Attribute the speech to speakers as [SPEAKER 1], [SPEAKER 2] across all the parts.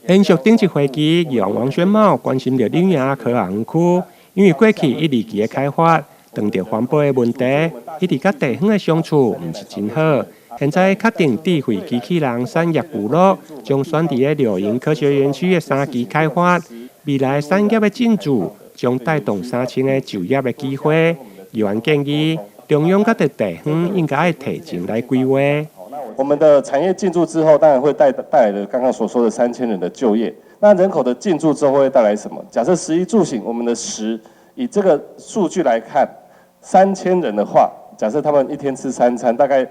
[SPEAKER 1] 延續頂一會期，議員王宣茂關心著柳營科學園區，因為過去一、二期的開發，當著環保的問題，一直佮地方的相處毋是真好。現在確定智慧機器人產業聚落將選佇咧柳營科學園區的三期開發，未來產業的進駐將帶動3000個就業的機會。議員建議中央佮地方應該愛提前來規劃。
[SPEAKER 2] 我們的產業進駐之後，當然會帶來的剛剛所說的3000人的就業。那人口的進駐之後會帶來什麼？假設食衣住行，我們的食以這個數據來看，三千人的話，假設他們一天吃三餐，大概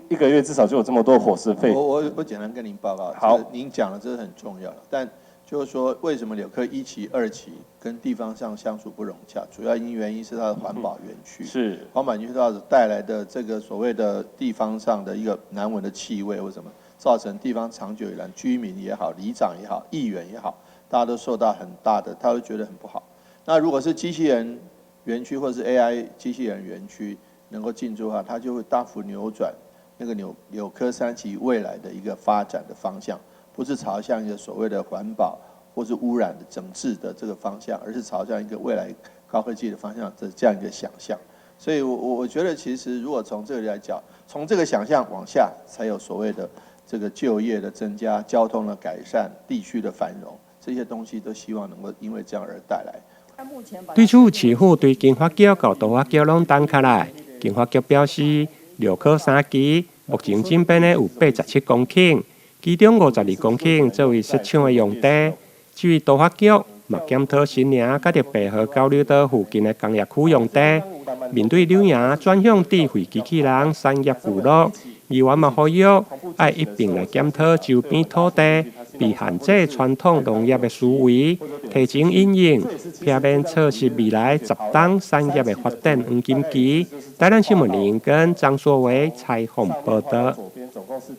[SPEAKER 2] 一個月至少就有這麼多伙食費。
[SPEAKER 3] 我簡單跟您報告，
[SPEAKER 2] 好，
[SPEAKER 3] 您講的這是很重要的，但就是說，為什麼柳科一期、二期跟地方上相處不融洽？主要因原因是它的環保園區，環保園區它帶來的這個所謂的地方上的一個難聞的氣味或什麼，造成地方長久以來居民也好、里長也好、議員也好，大家都受到很大的，他都覺得很不好。那如果是機器人園區或是 AI 機器人園區能夠進駐的話，它就會大幅扭轉那個柳科三期未來的一個發展的方向。不是朝向一個所謂的環保或是污染的整治的這個方向，而是朝向一個未來高科技的方向的這樣一個想象。所以我覺得其實如果從這個來講，從這個想象往下，才有所謂的這個就業的增加、交通的改善、地區的繁榮，這些東西都希望能夠因為這樣而帶來。
[SPEAKER 1] 對此，市府對經發局佮都發局攏等下來，經發局表示，柳科三期目前整邊的有87公頃，其中52公頃作為設廠的用地。至於都發局，嘛檢討新營佮著白河交流道附近的工業區用地。面對柳營轉向智慧機器人產業聚落，議員嘛呼籲愛一併來檢討周邊土地被限制傳統農業的思維，提前因應，避免錯失未來10冬產業的發展黃金期。台南新聞林跟張碩維採訪報導。